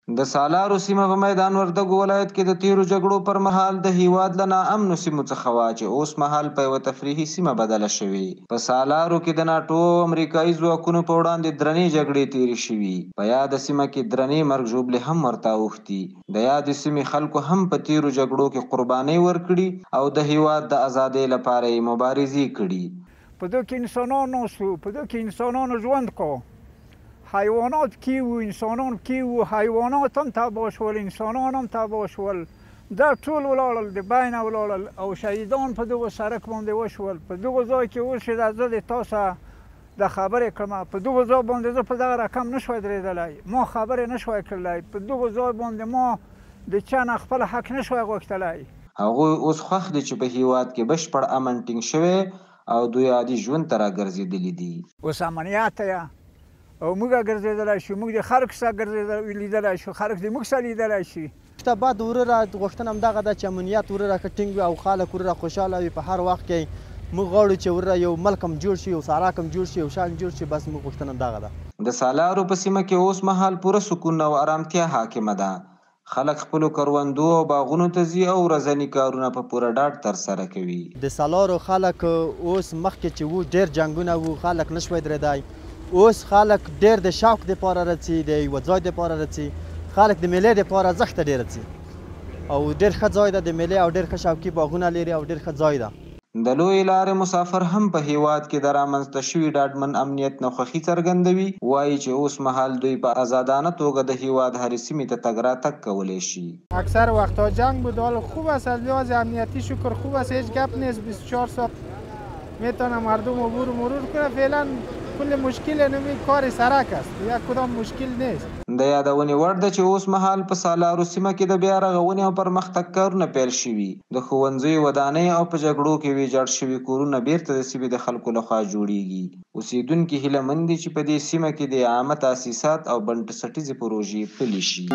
د سالارو سیمه په میدان وردګو ولایت کې د تېرو جګړو پر مهال د هېواد له ناامنو سیمو څخه وه چې اوس مهال په یوه تفریحي سیمه بدله شوې. په سالارو کې د ناټو او امریکايي ځواکونو په وړاندې درنې جګړې تېرې شوي. په یاده سیمه کې درنې مرګ ژوبلې هم ورته اوښتي. د یادې سیمې خلکو هم په تېرو جګړو کې قربانۍ ورکړي او د هېواد د ازادۍ لپاره یې مبارزې کړي. په ده کې انسانان ناست وو، په ده کې انسانانو ژوند کاوه. حیوانات پکې وو، انسانان پکې وو، حیوانات هم تباه شول، انسانان هم تباه شول. دا ټول ولاړل، د بینه ولاړل او شهیدان په دغه سرک باندې وشول. په دغه ځای کې اوس چې دا زه د تا سره د خبرې کړم، په دغه ځای باندې زه په دغه رقم نشوای درېدلی، ما خبرې نشوای کړلی، په دغه ځای باندې ما د چا نه خپل حق نشوای غوښتلی. هغوی اوس خوښ دي چې په هېواد کې بشپړ امن ټینګ شوی او دوی عادي ژوند ته راګرځېدلي دي. اوس امنیت دی او موږ ګرځېدلی شو، موږ د خلکو سره ګرځېدلی لیدلی شو، خلک د موږ سره لیدلی شي. ته بعد وروره غوښتنه همدغه ده چې امنیت وروره ښه ټینګ وي او خلک وروره خوشحاله وي په هر وخت کې. موږ غواړو چې وروره یو ملک هم جوړ شي، یو سړک هم جوړ شي، یو شی هم جوړ شي، بس موږ غوښتنه همدغه ده. د سالارو په سیمه کې اوس مهال پوره سکون او ارامتیا حاکمه ده. خلک خپلو کروندو او باغونو ته ځي او ورځني کارونه په پوره ډاډ ترسره کوي. د سالارو خلک اوس مخکې چې وو ډېر جنګونه وو، خلک نه شوای درېدای. اوس خلک ډېر د شوق دپاره راځي، د یوه ځای دپاره راځي، خلک د مېلې دپاره زښته ډېر راځي او ډېر ښه ځای ده د مېلې او ډېر ښه شوقي باغونه لري او ډېر ښه ځای ده. د لویې لارې مسافر هم په هېواد کې د رامنځته شوي ډاډمن امنیت نه خوښي څرګندوي، وايي چې اوس مهال دوی په ازادانه توګه د هېواد هرې سیمې ته تګ راتګ کولی شي. اکثر وقتها جنگ بود، حالا خوب است، از لحاظ امنیتی شکر خوب است، هیچ گپ نیست، 24 ساعت میتونه مردم عبور و مرور کنه. فعلا کل مشکل نمی کار سرک است، یا کدام مشکل نیست. د یادونې وړ ده چې اوس مهال په سالارو سیمه کې د بیا رغونې او پرمختګ کارونه پیل شوي، د ښوونځیو ودانۍ او په جګړو کې ویجاړ شوي کورونه بیرته د سیمې د خلکو لخوا جوړیږي. اوسیدونکي هیله من دي چې په دې سیمه کې دې عامه تاسیسات او بنسټیزې پروژې پلي شي.